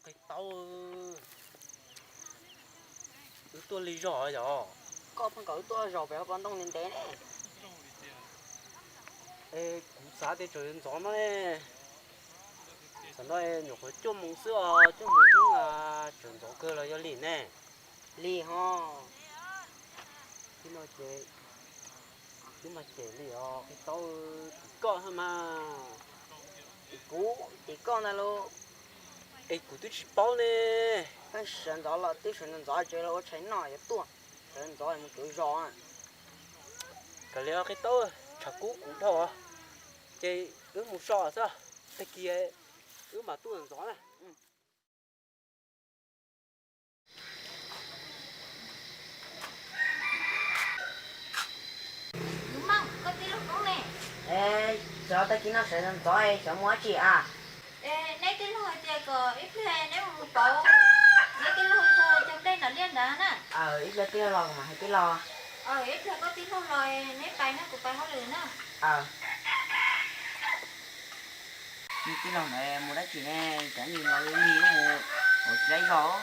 Qe Taub, wb tuaj lig zog yog? Koj pheej kom wb tuaj zog pem hauv pas ntoo ntev ntev ne. Es kuv xav tias tseem ntxov no ne. Tam no nyuam qhuav cuaj moos xwb os, cuaj moos hnub tseem ntxov kawg los yog li ne. Li ho. Tib no ces twb mas cem li os Qe Taub, cem koj thiab mas. Cem kuv, cem koj ntag lauj. Es kuv twb tsis paub ne. Pheej sawv ntxov los twb sawv ntxov tsev los ua tshais noj yuav tuaj, sawv ntxov mus cuav zos. Kav liam Qe Taub, tshav kub kuv dhau os, ces wb mus so xwb, tag kis wb mam tuaj ntxov na. Koj tij laug Koob ne? Xyov tag kis no sawv ntxov xyov mus dab tsi a? Neb tij laug hais tias kom ib pliag neb mus pauv neb tij laug zog cog nplej nram liaj nrad na. Ib pliag tij laug los kuv mam hais tij laug. Ib pliag koj tij laug los neb pais na, kuv pais hauj lwm na. Neb tij laug ntawd mus dab tsi ne? Cov neeg los lig lig mus hauv tsis dab zog.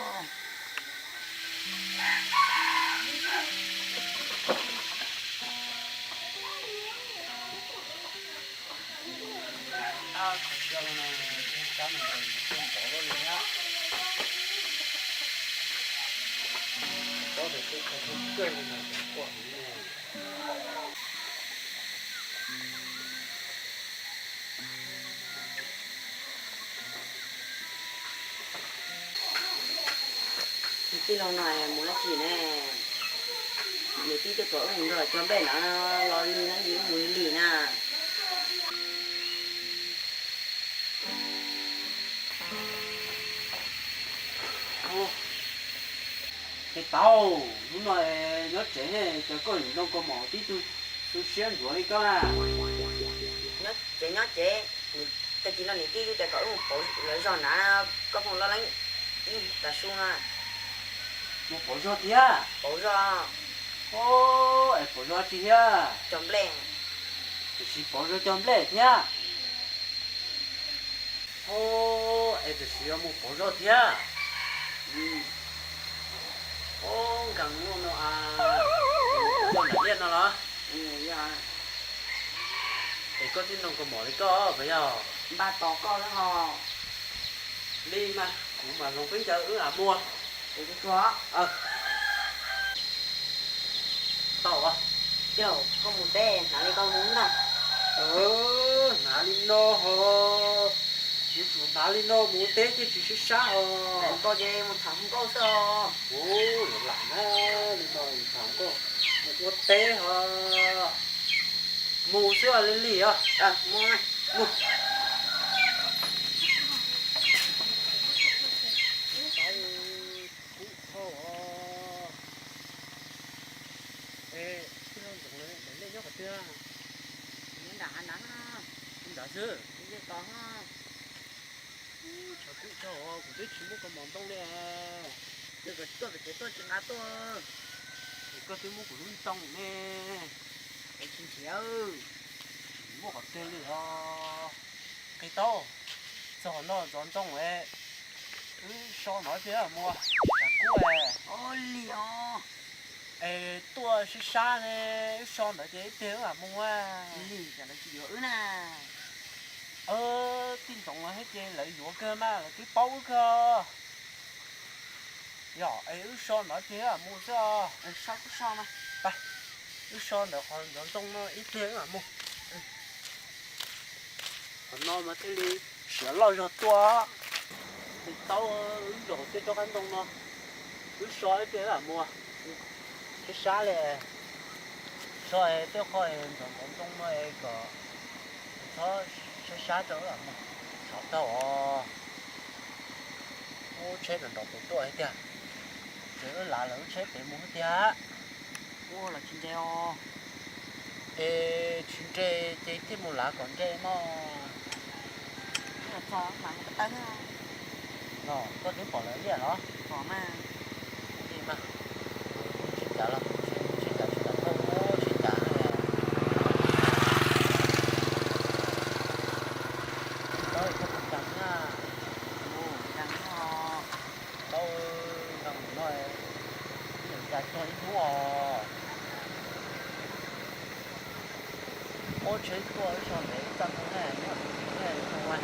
Tij laug no mus dab tsi ne? Niam tij twb kom wb mus nrog cog nplej ntawd los lig na, mus lig lig na. Qe Taub, hnub no nyob tsev ne, cas koj nim ntoo kaus mom tib tug tu siab ntsuav li koj na? Nyob tsev, nyob tsev, tag kis no niam tij twb tias kom wb mus pauv lawv zog na, koj pheej loj leeb ib tag su na. Mus pauv zog thiab? Pauv zog. Es pauv zog tsi thiab? Cog nplej. Tiam sis pauv zog cog nplej thiab. Es tiam sis yuav mus pauv zog thiab. Nkees luaj no a, pauv zog nram liaj no los? Es koj thiaj ntoo kaus mom li koj puas yog? Npaj tos koj xwb ho. Li mas kuv mam hloov peb ncaws wb mam mus. Tau. Koj mus teb hnav li koj mus ntag. Hnav li no ho. Yuav tsum hnav li no mus teb thiaj tsis sib sab ho. Koj ces mus tham hluas nkauj xwb os. Lam na, li no tham nkauj, mus ua teb ho. Mus xwb li li os. Mus. Kub dhau os. Es tij laug Ntxoov lawv daim nplej nyob qhov twg? Nyob nram hav nrad. Nram xwb. Tshav kub dhau os, kuv twb tsis muab kaus mom ntoo li. Tuaj pem tsev tuaj tsis nqa tuaj. Es koj twb muab kuv lub ntoo ne. Es tsis nrhiav. Tsis muaj qhov twg li os. Qe Taub, txog no ntxov ntoo es wb so no ib pliag mus, tshav kub. Ua li os. Es tuaj sib sab ne, wb so ntawd ces ib pliag wb mam mus. Lig, cas lawv tsis yuav wb na? Tij Ntxoov lawv hais tias lawv yuav kawg mas, lawv twb paub wb kawg. Yog es wb so ntawd ib pliag wb mam mus xwb os. Wb so ntawd qhov ntxov ntoo no ib pliag wb mam mus. Qhov no mas thiaj li siav loj zog tuaj. Qe Taub, wb zaum tej tsob qab ntoo no, wb so ib pliag wb mam mus. Sab sab li, so tej qhov ntxov ntxov ntoo no es kom txhob sab sab rau wb mam mus. Tshav dhau os. Ub, tsheb nrov nrov pem tuaj tiag. Ces wb lav lawv lub tsheb pem mus tiag. Ua los tsis nres os. Es tsis nres ces thiaj mus lav kom nres mog. Los koj twb pom lawv liaj los? Pom mas. Ua li mas, tsheb cav los tsheb cav tsis tau, tsheb cav ne. Tau koj tus nkees na. Tus nkees no. Cas txog ib hnub os. Ua tsheb tuaj ib zaug ntev txaj muag ne, nyob tus tus ne ua.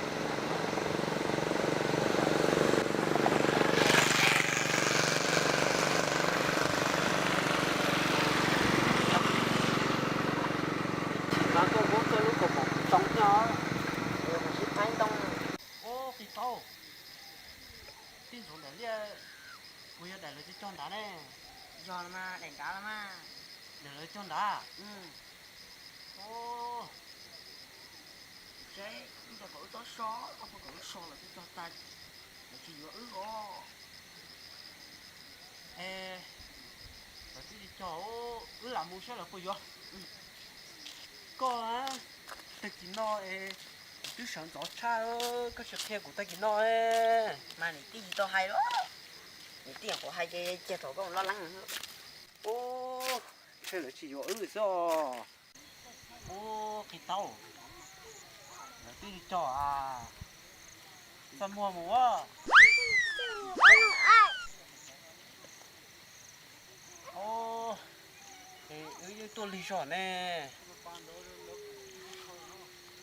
Mas koj muab koj lub kaus mom too thiab os. Ua qis taub, tij ntxoov daim liaj, puas yog daim lawv cog cog nrad ne? Yog los mas, daim nrad los mas. Daim lawv cog nrad? Seb, ib co kom wb txhob so, koj puas kom wb so los cog cog tas, lawv tsis yuav wb os. Es lawv twb tsis cog, wb lam mus saib lawv puas yuav. Koj, tag kis no es kuv twb sawv ntxov tshaj, koj tsis qhia kuv tag kis no. Mas niam tij tsis tau hais los, niam tij nyuam qhuav hais ces cia rau koj loj leeb. Ub, ntshe lawv tsis yuav wb xwb os. Ub, qhis taub, lawv twb tsis cog, txaj muag mus. Ub, es wb yeej tuaj lig zog ne.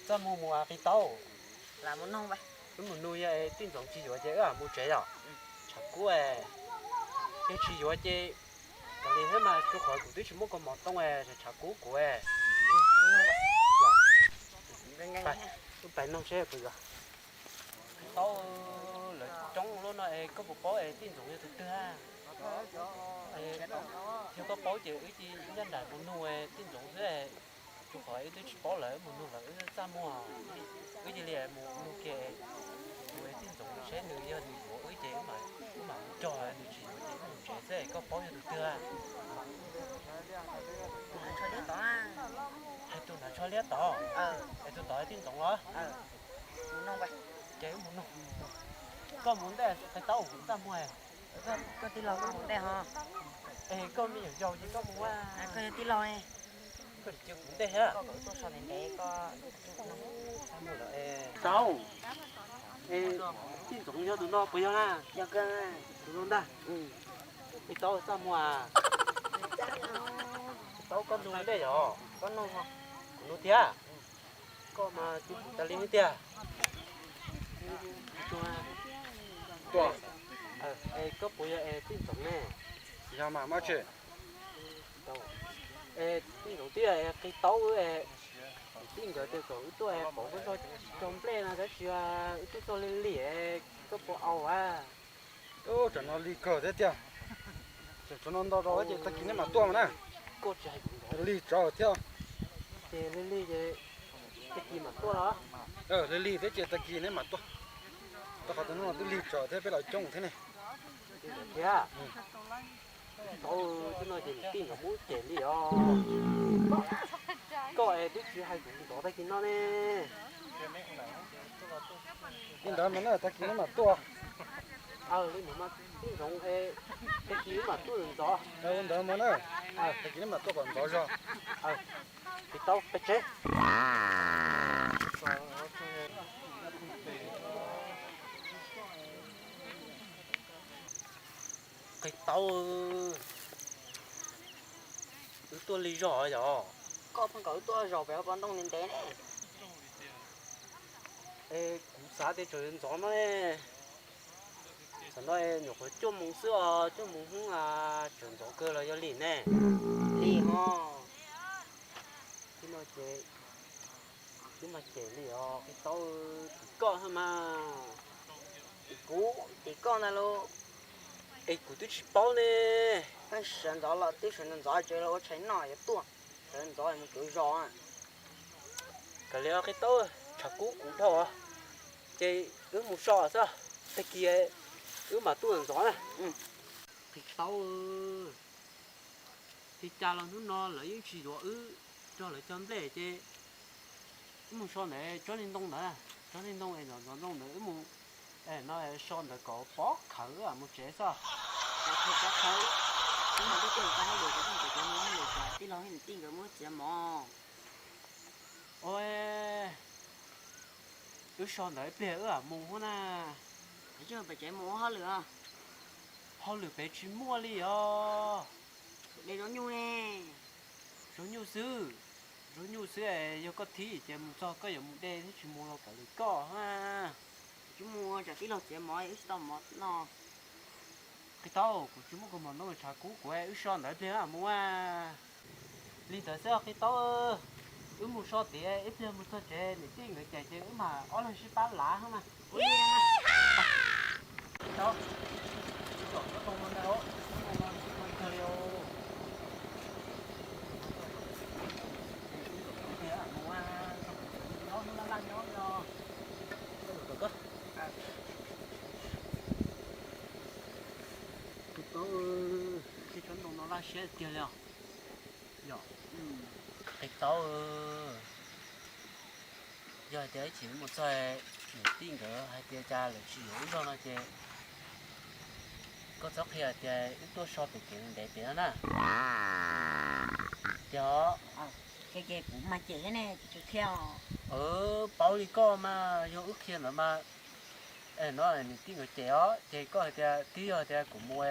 Txaj muag mus qis taub. Wb mus nug, yog tij ntxoov tsis yuav ces wb mus tsev yom. Tshav kub, yog tsis yuav ces kav liam thiab mas, rau qhov kuv twb tsis muaj kaus mom too, tshav kub kuv. Wb pais nug seb puas yuav. Qis taub, lawv coob lub no es koj puas paub es tij ntxoov yog tus twg? Yog koj paub ces wb cia ncaj nraim mus nug tij ntxoov xwb, rau qhov wb twb tsis paub lawv, wb mus nug lawv wb txaj muag. Wb cia li mus nug kiag, mus tij ntxoov seb nws yog nws yuav wb ces wb mam mus cog, nws tsis yuav ces wb mus tsev xwb. Koj paub yog tus twg? Tus nrad tsho liab tod. Hais tus nrad tsho liab tod? Es tus tod tij ntxoov los? Ces wb mus nug. Koj mus ntej, qis taub, kuv txaj muag. Koj tij laug, koj mus ntej ho. Es koj me nyuam yaus ces koj mus. Koj yog tij laug, koj cia kuv ntej thiab. Taub, es tij ntxoov yog tus no puas yog na? Tus no ntag. Qis taub, txaj muag. Qis taub, koj nug ntej yom? Kuv nug thiab. Koj mas cia kuv tas li tiag. Tuaj. Es koj puas yog es tij ntxoov ne? Yog mas, muaj tsi? Es tij ntxoov twb yog es qis taub wb es, tij nkawd tias kom wb tuaj es pov koj zog cog nplej no tab sis wb twb txog lig lig, koj puas au a? Ub, tsam no lig kawg thiab tiag. Tsam no nto rau ces tag kis neb mam tuaj mas na. Lig tsawv thiab. Ces lig lig ces tag kis mam tuaj los? Lig lig thiab ces tag kis neb mam tuaj. Rau qhov tus no twb lig tsawv thiab, peb los coob thiab ne. Thiab, tau twb no ces niam tij nkawd muab cem li os. Koj es twb tsis hais kuv ntxov tag kis no ne. Li ntawd mas na, tag kis neb mam tuaj. Li ntawd mas tij ntxoov, tag kis wb mam tuaj ntxov. Li ntawd mas na, tag kis neb mam tuaj kom ntxov zog. Tsis tau pes tsev. Qis tau, wb tuaj lig zog yog. Koj pheej kom wb tuaj zaum pem hauv pas ntoo ntev ntev ne. Es kuv xav tias tseem ntxov no ne. Tam no nyuam qhuav cuaj moos xwb os, cuaj moos hnub tseem ntxov kawg los yog li ne. Li ho. Tib no ces twb mas cem li os, qis tau, tim koj hab mas. Tim kuv, tim koj ntag lauj. Es kuv twb tsis paub ne. Pheej sawv ntxov los twb sawv ntxov tsev los ua tshais noj yuav tuaj, sawv ntxov mus cuav zos. Kav liam qis tau, tshav kub kuv dhau, ces wb mus so xwb, tag kis wb mam tuaj ntxov na. Qis tau, li cas los hnub no lawv yeej tsis yuav wb cog lawv cov nplej ces wb mus so ntawd tsob niag ntoo ntawd, tsob niag ntoo es ntxov ntxov ntoo ntawd wb mus, no so ntawd kom pov khawv wb mam mus tsev xwb. Tij laug, tij nkawd muab txiav mov. Ua, wb so ntawd ib pliag wb mam mus hab na. Pem tsev mus ua hauj lwm, hauj lwm pem tsis muaj li os. De zaub nyuj ne. Zaub nyuj xwb, zaub nyuj xwb es yog koj thib ces mus txog koj yuav mus de thiab tsis mus los kav liam koj ha. Tsis mus tsam tib los txiav mov wb tsis tau mov noj. Qhib Taub, kuv tsis muaj kua mov ntoo tshav kub kuv wb so ntawd ib pliag mus a. Li ntawd xwb Qhib Taub, wb mus so tiav ib pliag mus txog tsev niam tij nkawd cem ces wb mam ob leeg sib pab lav na. Qhib Taub, tsom tsob ntoo no ntag, tsob ntoo no tsis tau kawg li. Mus a, nyob hnub laj laj nyob li os. Qhib Taub, tej tsob ntoo no laj siab tiag li os. Yog, Qhib Taub, yog hais tias ib chim wb mus txog niam tij nkawd hais tias cas lawv tsis yuav wb zog no ces koj txhob qhia hais tias wb tuaj so pem kev ntev pem no na. Tiag os. Qhia ces kuv mas cem thiab ne, tsis qhia os. Paub li koj mas yog wb qhia ntawd mas, es no niam tij nkawd cem os, ces koj hais tias twb yog tias kuv mus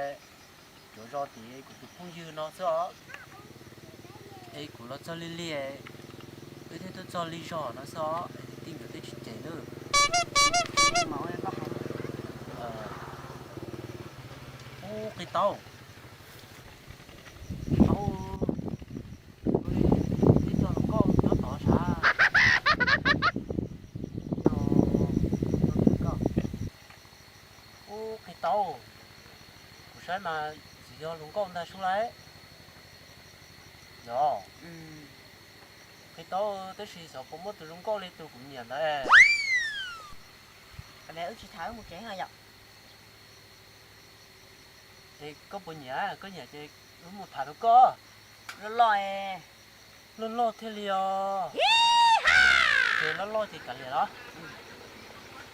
cuav zos tim kuv tus phooj ywg no xwb os, es kuv los txog lig lig, wb thiaj tuaj txog lig zog no xwb os, es niam tij nkawd twb tsis cem nawb. Ub, Qhib Taub, Qhib Taub, ib txog hluas nkauj nyob tod sav. Ub, Qhib Taub, kuv saib mas tsis yog hluas nkauj ntag sub lauj. Yog, Qhib Taub, tab sis xyov puas muaj tus zoo nkauj li tus kuv nyiam ntawd. Wb tsis tham, wb mus tsev yom. Es koj puas nyiam? Koj nyiam ces wb mus tham rau koj. Loj loj. Loj loj thiaj li os. Ces loj loj ces kav liam los?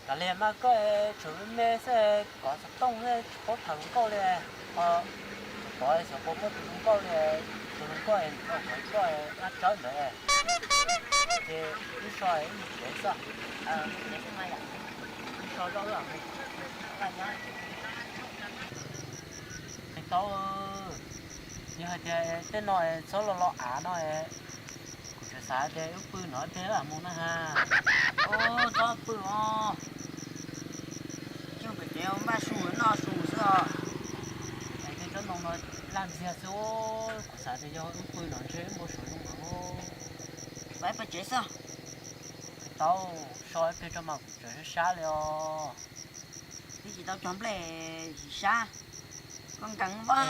Kav liam mas koj es tseem me me xwb, kov xov tooj xwb tsis paub tham hluas nkauj li. Ho tsis pom xyov puas muaj tus zoo nkauj li, tus zoo nkauj es nws noj koj dab tsawb ntawd. Ces wb so wb mus tsev xwb. Wb so zoj wb. Qhib Taub, yog hais tias tej no txhob los los av no, kuv tseem xav tias wb pw no ib pliag mus na ha. Txhob pw os, coj pem tsev npaj su noj su xwb os. Es tej tsob ntoo no laj ntxiag xwb, kuv xav tias yog wb pw no ntshe wb npau suav zoo heev. Peb pw tsev xwb. Qhib Taub, so ib pliag tso mas kuv tseem sab sab li os. Twb tsis tau cog nplej sab, koj nkees vaj.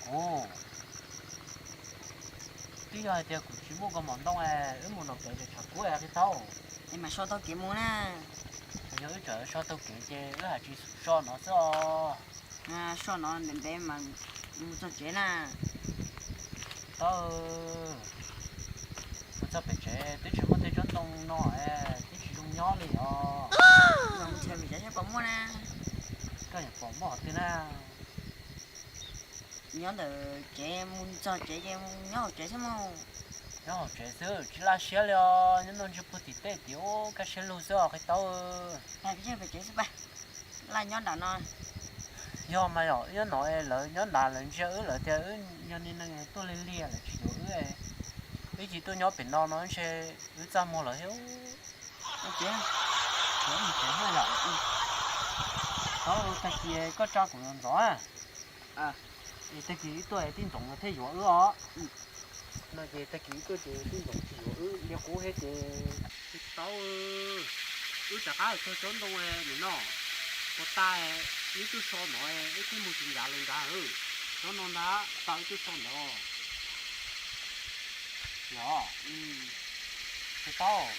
Kuv, twb yog hais tias kuv tsis muaj kua mom ntoo, wb mus nram kev tseem tshav kub Qhib Taub. Es mam so taug kev mus na. Yog wb tseem so taug kev ces wb haj tsis so no xwb os. So no ntev ntev mas mus txog tsev na. Taub, mus txog pem tsev twb tsis muaj tej tsob ntoo no, twb tsis zoo nyob li os. Mus txog pem tsev saib puas muaj na. Koj yeej pom muaj qhov twg na. Nyob ntawm tsev, mus txog tsev ces mus nyob hauv tsev xwb mus. Nyob hauv tsev xwb tsis laj siab li os, nyob no ntshe puag tim tej tim ub kaj siab lug xwb os Qhib Taub. Peb pem tsev xwb peb, laj nyob nram no. Yog mas yom, nyob no lawv nyob nrad lawv ntsia wb lawv tias wb yog neeg tuaj lig lig lawv tsis yuav wb. Wb cia tuaj nyob pem no no ntshe wb txaj muag lawm thiab. Taub, tag kis koj tsa kuv los ntxov. Es tag kis wb tuaj tij ntxoov no thiaj yuav wb os. No ces tag kis wb tuaj ces tij ntxoov tsis yuav wb li qub thiab ces. Qhib Taub, wb rov qab txog tsob ntoo nim no, puas tas wb tuaj so no, wb thiaj mus tsis ncav lawv nrad. Tsob no ntag, tas wb tuaj so ntawd. Yog, Qhib Taub,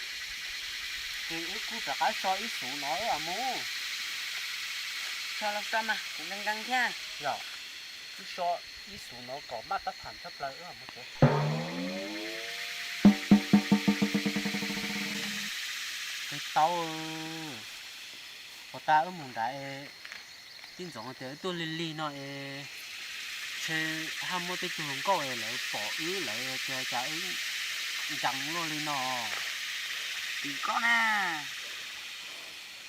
ces wb kuj rov qab so ib xuv no wb mam mus. So los so mas kuv nkees nkees thiab. Yog, wb so ib xuv no kom maj tab tham tshaj plaws wb mam mus tsev. Qhib Taub, puas tas wb mus nrad es tij ntxoov tias wb tuaj lig lig no es ntshe haj muaj tej tug hluas nkauj es lawv pom wb lawv tias cas wb ncees luaj li no. Tim koj na.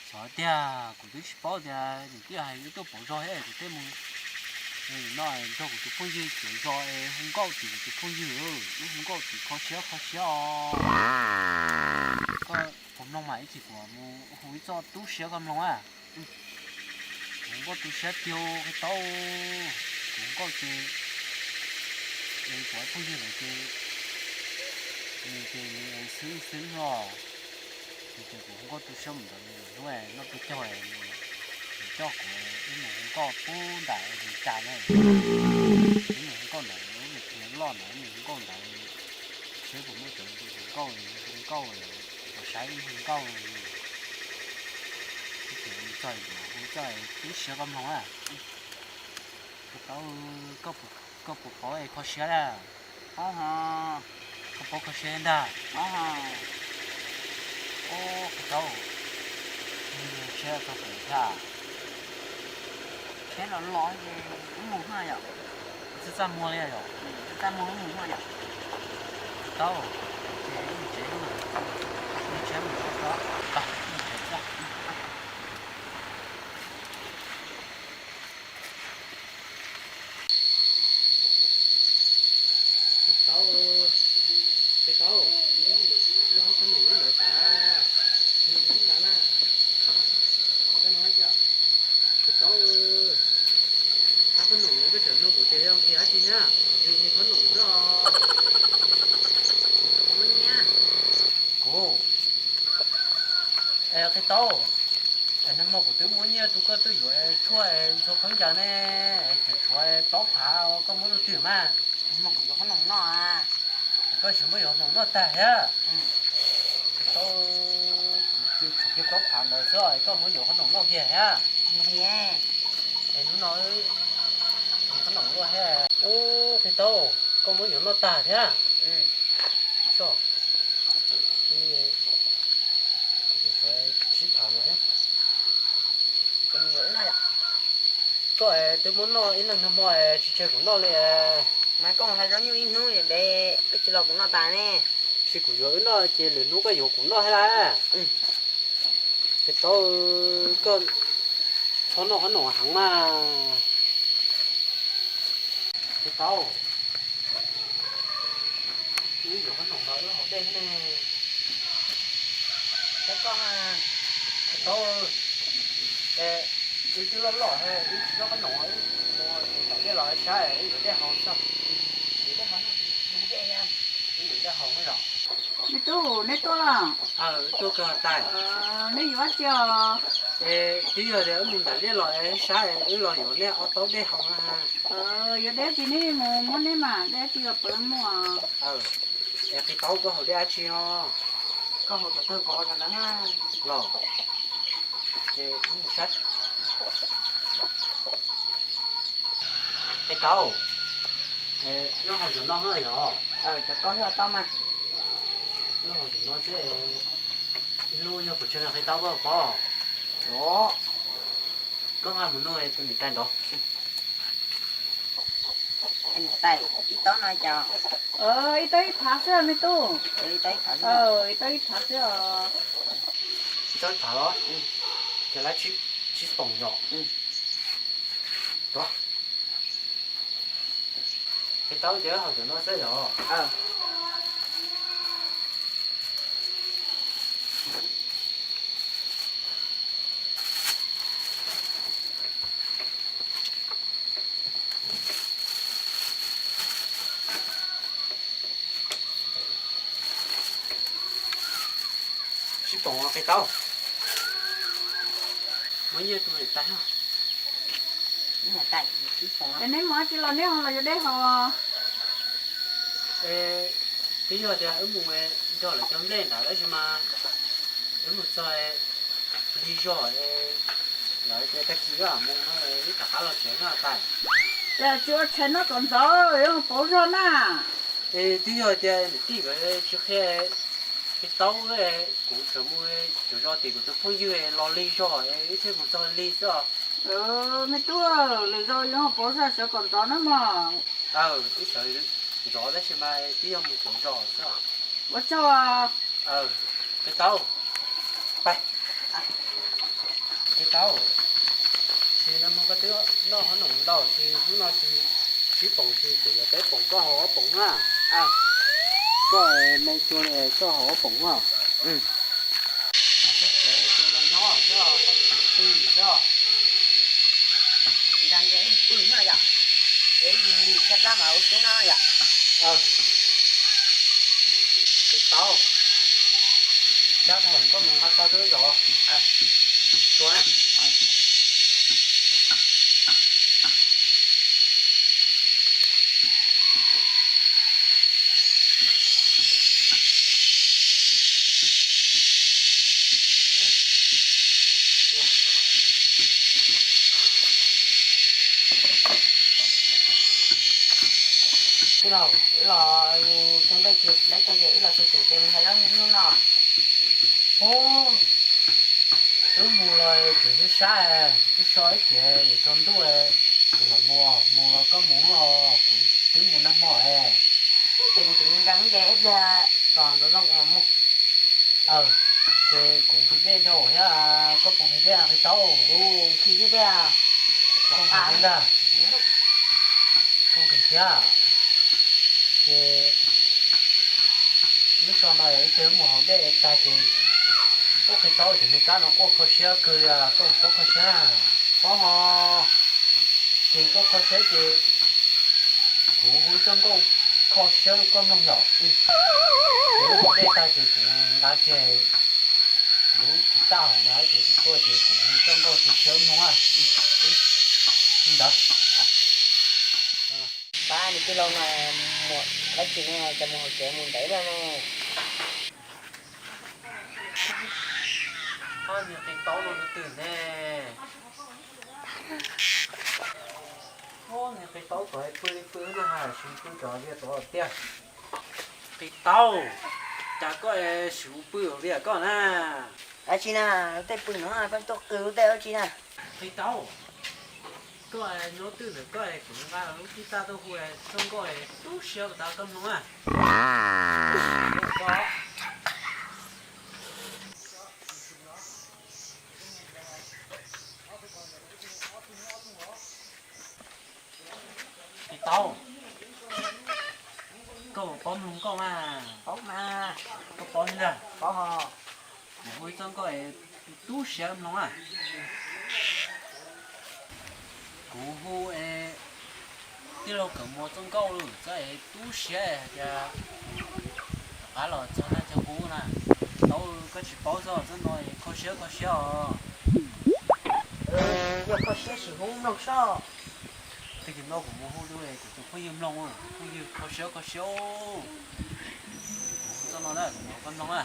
Xyov tiag, kuv twb tsis paub tias niam tij hais wb tuaj pauv zog thiab kuv thiaj mus No nrog kuv tus phooj ywg tsuav zog es hu nkauj tim kuv tus phooj ywg, wb hu nkauj tim kho siab kho siab os. Koj puas mloog mas ib chim kuv mus hu ib txoj tu siab koj mloog a. Kuv hu nkauj tu siab tiag Qhia Taub, kuv hu nkauj ces, es kuv phooj ywg lawv ces, nws ces nws xwb xwb os. Nws ces kuv hu nkauj tu siab mus ntawd, hnub noj peb caug, nws coj kuv wb mus hu nkauj pub nram Hmoob Cas na. Wb mus hu nkauj ntawd, wb mus khiav loj ntawd, wb mus hu nkauj ntawd, seb puas muaj cov hu nkauj, hu nkauj, puas saib wb hu nkauj. Wb khiav mus txog ntawd hu txoj tu siab koj mloog na. Qhia Taub, koj puas paub es kho siab na? Koj paub kho siab ntag. Qhia Taub, siab txog kuv thiab. Siab los los ces wb mus haj yom. Txaj txaj muag li yom. Txaj txaj muag wb mus haj yom. Qhia Taub, ces wb mus tsev, wb mus tsev mus tsev. Qhia Taub, Qhia Taub, wb hab qhob noom wb ntawd sav, wb ntawd na. Qhia Taub, hab qhob noom koj tseem nug kuv tias yog nqhis dab tsi thiab, nqhis qhob noom xwb os. Kuv, Qhia Taub, nag hmo kuv twb muab nyiaj rau koj twj yuav tshuaj ntxhua khaub ncaws ne, tseem tshuav plaub phav, koj muab rau twg mas? Nag hmo kuv yuav qhob noom noj. Koj tsis muab yuav qhob noom noj tag thiab? Qhia Taub, kuv tshuav kiag plaub phav ntawd xwb, koj muab yuav qhob noom noj kiag thiab? Es hnub no qhob noom luaj thiab. Ub, Qhia Taub, koj muab yuav noj tag thiab? Sib phav no thiab. Koj twb muab noj ib leeg nag hmo tsis tseg kuv noj li. Mas koj hais zoj nyuj ib hnub ntev twb tsis los kuv noj tas ne. Sis kuv yuav wb noj ces lwm hnub koj yuav kuv noj thiab lawm. Qhia Taub, koj txhob noj qhob noom heev mas. Qhia Taub, wb yuav qhob noom los wb haus dej ne. Qhia Taub, Qhia Taub, wb twb loj loj, wb tsis noj qhob noom, wb mus nram dej los sab wb yuav dej haus xwb. Wb yuav dej haus os. Me tub, neb tuaj los? Tuaj kawg tais. Neb yuav dab tsi os? Es twb yog tias wb mus nram dej los es sab wb los yuav nej ob taub dej haus na. Yuav dej tsis neb mus muab neb mas, dej tsis los pab muaj. Es Qhia Taub, koj haus dej dab tsi no? Koj haus cov tawg kov ntawd los? Ces wb mus saib. Qhia Taub, wb haus cov no yog? Cov koj hwj tau mas. Wb haus cov no xwb, ib lub yog puas tsawg Qhia Taub koj paub? Koj haj mus nug tus niam tais nrov. Niam tais, ib taub no cas? Ib taub ib phav xwb me tub. Ib taub ib phav xwb os. Ib taub ib phav los? Ces lawv tsib poom yog? Qhia Taub, ces wb haus cov no xwb yog? Tsib poom Qhia Taub. Muab nyiaj rau niam tais. Neb mus dab tsi los neb ho los yuav dej haus? Twb yog tias wb mus nrog lawv cog nplej ntawd tab sis mas wb mus txog lig zog, lawv tias tag kis wb mam mus no, wb rov qab los tsev no tais. Cas tsis ua tshais noj kom ntxov, yuav pauv zog na. Es twb yog tias niam tij nkawd tsis qhia, Qhia Taub, kuv tseem mus tsuav zog tim kuv tus phooj ywg los lig zog, wb thiaj mus txog lig xwb os. Me tub, lwm zaus yuav pauv zog sawv kom ntxov na mog. Aw, twb sawv ntxov tab sis mas twb yog mus pauv zog xwb. Ua tsaug. Aw, Qhia Taub, pais. Qhia Taub, ces no Koj twb noj qhob noom ntau tsis, hnub no tsis, tsib poom tsis, kuv yuav peb poom koj haus ob poom na. Koj me tsuag li koj haus ob poom na. Nyob xwb, nqa nce pw no yom, es yus li tshaj plab mas ua tub no yom. Tus tau, cab thaum koj mus nqa tau twb zov. Tij laug, wb los mus tsev npej ces leb tau ces wb los txog tsev ces mus hais lawv hnub no. Ub, wb mus los tseem sab sab, wb so ib chim yuav tsaus ntuj, kuv mam mus, mus los koj mus os, kuv twb mus nag hmo es. Ces kuv tseem nkees ces ib pliag tos ntxov zoo kuv mam mus. Aw, ces kuv nqhis dej rau thiab, koj puas nqhis dej qhis tau? Kuv nqhis dej, koj nqhis dej ntag. Koj nqhis thiab. Ces lub so no ib pliag mus haus dej tag ces kuj qhis tau, ces me kab no kuj kho siab kawg li, koj paub kho siab na. Paub ho. Ces koj kho siab ces kuv hu txoj nkauj kho siab rau koj mloog yom. Kuv haus dej tag ces kuv nqa kiag kuv lub guitar hauv no ces kuv tuaj ces kuv hu txoj nkauj tu siab mloog na. Li ntawd. Pab nws tij laug no mus dab tsi ne, cas mus hauv tsev mus ntev luaj ne? Pab nws qhis taub no tus twg ne? Ub, nws qhis taub tom pw li pw na, ha, sim pw tom vias tom tiag. Qhis taub, cas koj sim pw vias koj na? Dab tsi na, lub tej pw no koj tuaj qw lub tej dab tsi na? Qhis taub, koj nyob twg ntawm koj kuv nqa lub guitar tuaj hu txoj nkauj tu siab rau koj mloog na. Qhis taub, koj puas paub mloog nkauj mas? Paub mas. Koj paub li ntag. Paub ho. Kuv hu ib txoj nkauj tu siab mloog na. Kuv hu es tij laug Kawm Muas txoj nkauj lawm, txoj es tu siab hais tias rov qab los txog tag chaw qub na. Tau, koj tsis paub txoj, txoj no kho siab kho siab os. Yog kho siab sim hu mloog soj. Tag kis no kuv mus hu rau kuv tus phooj ywg mloog, phooj ywg kho siab kho siab. Kuv hu txoj no na, kuv hu koj mloog na.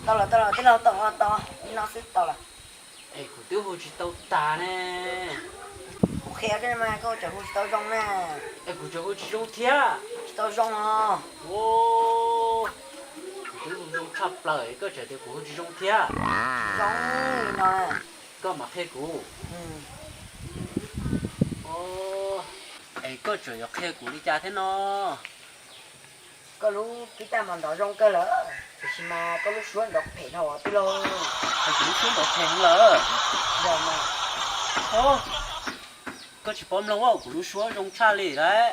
Tau los, tau los, tij laug, tau, tau, ib no xwb tau lawm. Es kuv twb hu tsis tau tas ne. Kuv qhia koj mas koj tseem hu tsis tau zoo na. Es kuv tseem hu tsis zoo thiab. Tsis tau zoo os. Kuv twb hu zoo tshaj plaws, koj tseem tias kuv hu tsis zoo thiab. Zoo li no. Koj mam qhia kuv. Es koj tseem yuav qhia kuv li cas thiab no? Koj lub guitar mas nrov zoo kawg lawm, tiam sis mas koj lub suab nrov phem dhau tij laug. Kuv lub suab nrov phem heev lawm. Yog mas. Koj tsis paub mloog, kuv lub suab zoo tshaj li lawm.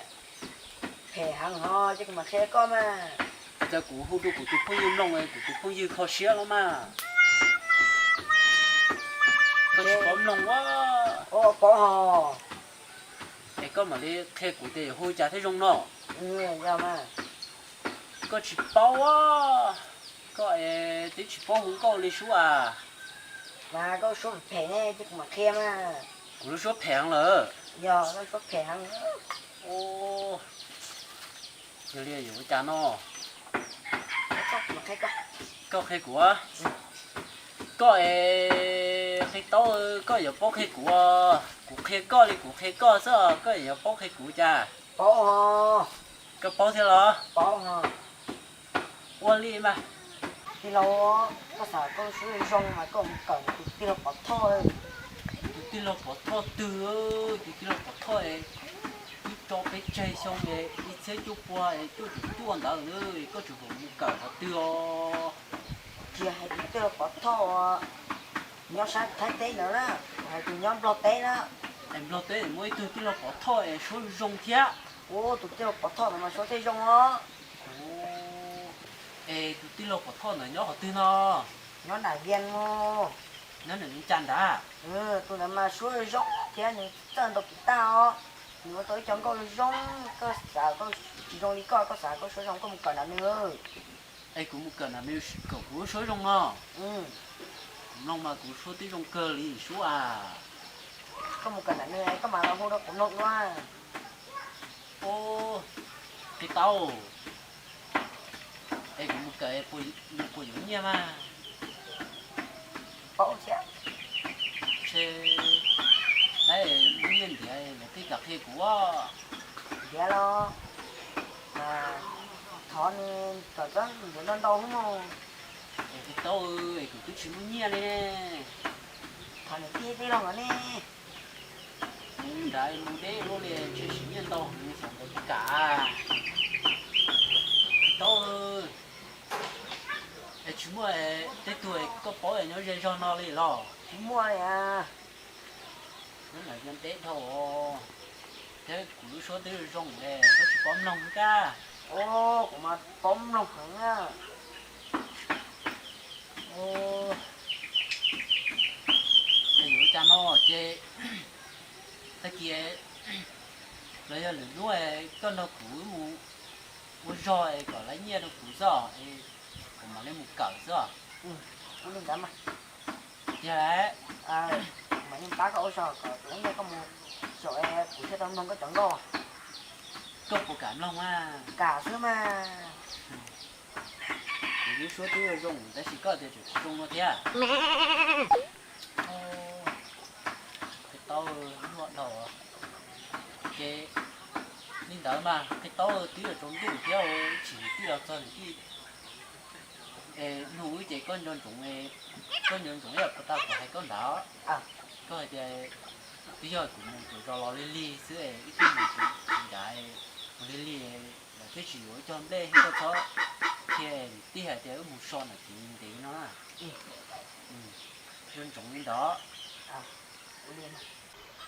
Phem heev ho, ces kuv mam qhia koj mas. Cas kuv hu rau kuv tus phooj ywg mloog, kuv tus phooj ywg kho siab los mas. Koj tsis paub mloog a. Paub ho. Es koj mam li qhia kuv tias yuav hu cas thiaj zoo no. Koj tsis paub a. Koj es twb tsis paub hu nkauj li sub as. Mas koj lub suab phem ne, ces kuv mam qhia mas. Kuv lub suab phem heev lawm. Yog koj lub suab phem heev. Yog li yuav ua cas no? Koj qhia kuv. Koj es qhia tau, koj yuav paub qhia kuv. Kuv qhia koj li kuv qhia koj xwb, koj yuav paub qhia kuv cas? Paub ho. Koj paub thiab los? Paub ho. Ua li mas. Tij laug, koj xav koj lub suab zoo mas koj mus kawm tus tij laug Pov Thoj. Tus tij laug Pov Thoj twg? Tus tij laug Pov Thoj es twb tso peb tseg xyoo es ib txhiab cuaj pua es cuaj caum cuaj ntawd, koj tseem pom mus kawm qhov twg os? Tsis hais tus tij laug Pov Thoj uas nyob sab Thaib teb ntawd na, hais tus nyob Nplog teb na. Es Nplog teb muaj ib tug tij laug Pov Thoj es suab zoo thiab. Ua tus tij laug Pov Thoj no mas suab thiaj zoo os. Es tus tij laug Pov Thoj ntawd nyob qhov twg no? Nyob nram Vias mus. Nyob nram Vias Cas nrad? Tus ntawd mas suab zoo thiab nws txawj ntau kev tag os. Nws ua tau ib co nkauj zoo, koj xav koj tsis zoo li koj, koj xav koj suab zoo koj mus kawm nram nws. Es kuv mus kawm nram nws kom kuv lub suab zoo no? Kuv mloog mas kuv suab twb zoo kawg li sub as. Koj mus kawm nram nws koj mam los hu rau kuv mloog dua. Ua, qhia tau. Es kuv mus kawm nws puas yuav nyiaj mas? Paub thiab. Ntshe lawv muaj nyiaj ntiav lawv thiaj kam qhia kuv. Ntiav los mas thov nws kom txhob ntiav ntau ntau xwb mog. Es qhia tau, es kuv twb tsis muaj nyiaj li ne. Thov niam tij tij laug los ne. Nrad mus deb luaj li, ntshe siv nyiaj ntau heev xyov nkawd puas kam. Tau, es tsis muaj tej tug koj paub nyob ze zog no li los? Tsis muaj li. Lub nram Vias teb dhau, thiab kuv lub suab twb zoo es koj tsis paub mloog kab. Kuv mas paub mloog heev na. Es yuav ua cas no ces tag kis los yog lwm hnub koj nrog kuv mus ua zog es kom lawv nyiaj rau kuv xwb, kuv mam li mus kawm xwb. Ua li ntawd mas. Tiag, mam li pab koj ua zog kom tus nyiaj koj mus xyaum, kuv thiaj tau mloog koj cov nkauj. Koj puas kam mloog mas? Kam xwb mas. Kuv lub suab twb zoo tab sis koj tias tseem tsis zoo no thiab. Qhia tau, nyuaj dhau. Ces li ntawd mas qhia tau twb yuav tsaus ntuj thiab, ib chim niam tij los txog niam tij. Es nug wb ces koj nco ntsoov, koj nco ntsoov ib yam puas tau kuv hais koj nrad. Koj hais tias twb yog kuv mus tsuas zos los lig lig xwb, ib tug mus tsis nrad, mus lig lig, lawv thiaj tsis yuav ib co nplej, koj txhob qhia niam tij hais tias wb mus so ntawm kev ntev no na. Nco ntsoov li ntawd.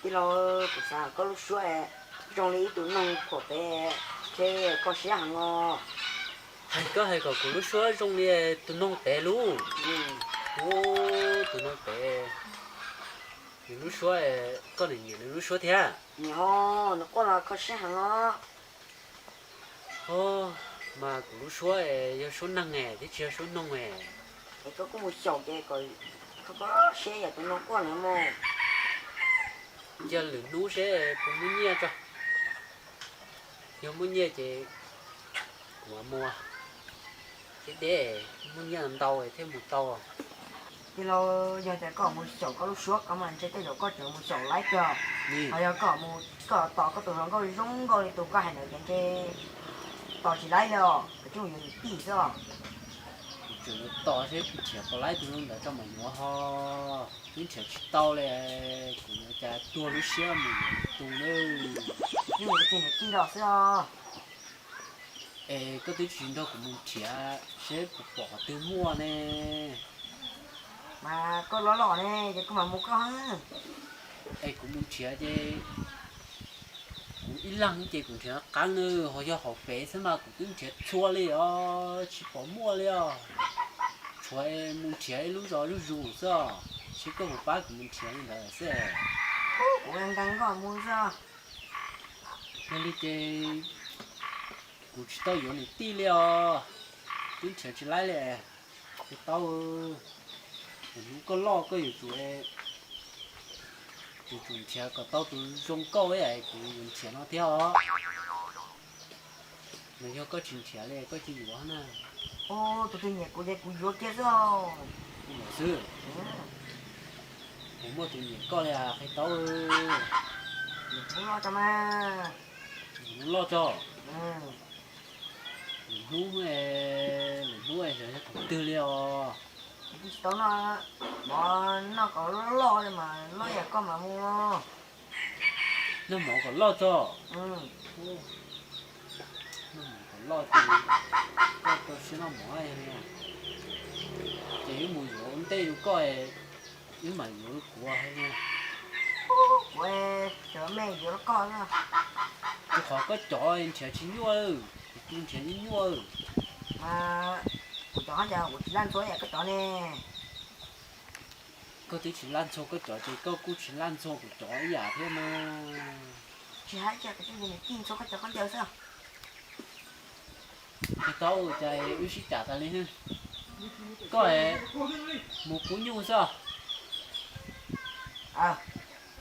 Tij laug, kuv xav koj lub suab zoo li ib tug noog khuam pem, ces koj siab heev os. Hais koj hais kom kuv lub suab zoo li tus noog pem lub. Ub, tus noog pem, nws lub suab, koj nyiam nws lub suab thiab? Nyiam, nws quaj los kho siab heev os. Mas kuv lub suab yog suab neeg thiab tsis yog suab noog. Es koj kuj mus xyaum ces kom kho kho siab yam tus noog quaj ntawd mus. Cia lwm hnub seb puas muaj nyiaj tso. Yog muaj nyiaj ces kuv mam mus. Deb deb, muaj nyiaj ntau thiaj mus tau. Tij laug, yog tias koj mus xyaum koj lub suab ko mas ntshe tej zaum koj tseem mus xyaum laib kawg. Ho yog koj mus, koj tos koj tus hluas nkauj zoo nkauj li tus koj hais ntawd ces ntshe tos tsis laib li os, koj twb mus yuav niam tij xwb os. Kuv tseem yuav tos seb kuv nrhiav puas laib tus ntawd tso mam yuav ho. Twb nrhiav tsis tau li, kuv yuav cas tuag lub siab mus yuav tus nawb. Twb mus yuav niam tij los xwb os. Es koj twb tsis nrog kuv mus nrhiav seb puas pom qhov twg muaj ne. Mas koj loj loj ne, ces koj mam mus koj. Es kuv mus nrhiav ces kuv ib leeg ces kuv nrhiav qeeb na, ho yog hauv pem xwb mas kuv twb nrhiav txhua li os, tsis pom muaj li os. Tshuav mus nrhiav ib lub zos zuj zus xwb os, seb koj puas pab kuv mus nrhiav li ntawd xwb. Kuv nkees nkees koj mus xwb. Yog li ces kuv tsis tau yuav niam tij li os, twb nrhiav tsis laib li. Qhia Taub, lwm hnub koj loj koj yuav tsum, yuav tsum nrhiav kom tau tus zoo nkauj ib yam kuv yuav nrhiav no thiab os. Nws yog koj tsis nrhiav li koj cia yuav na. Tus twg nyiam kuv ces kuv yuav kiag xwb. Kuv yuav xwb. Kuv muaj tus nyiam koj li Qhia Taub. Lwm hnub loj tso mas. Lwm hnub loj tso. Lwm hnub, lwm hnub xyov yog thaum twg li os. Kuv twb tsis tau noj mov, noj kom loj loj li mas loj yam koj mas mus. Noj mov kom loj tso. Noj mov kom loj ces koj tau siab noj mov. Ces wb mus yuav ua ntej rau koj, wb mam yuav rau kuv. Kuv cov me yuav rau koj. Rau qhov koj cov nrhiav tsis nyuaj, kuv tus nrhiav nyuaj nyuaj. Mas kuv cov cas kuv tsis laj ntxhua ib yam koj cov ne. Koj twb tsis laj ntxhua koj cov ces koj kuj tsis laj ntxhua kuv cov ib yam thiab mas. Tsis hais cas, kuv tsuas yog nws tij ntxhua koj cov khaub ncaws xwb. Tsis tau cas wb sib cam tas li. Koj mus pub nyuj xwb.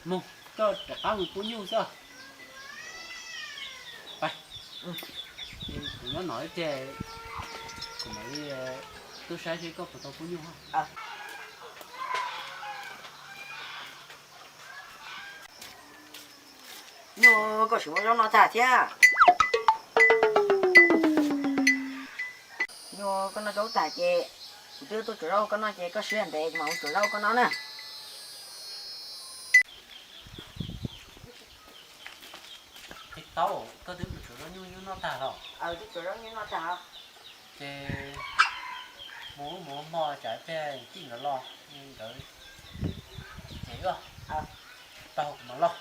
Mus, koj rov qab mus pub nyuj xwb. Kuv nyob no ib tsam, kuv mam li tuaj saib seb koj puas tau pub nyuj. Nyuj koj tsis muab zaub noj tag thiab. Nyuj koj noj zaub tag ces kuv twb tuaj tsuav zaub koj noj ces koj siab ntev kuv mam mus tsuav zaub koj noj na. Qhia Taub, koj twb mus tsuav zaub nyuj nyuj noj tag los? Twb tsuav zaub nyuj noj tag. Ces mus ub mus hmo tsam ib pliag tij nkawd los, nkawd tsis ces wb, tau kuv mam los.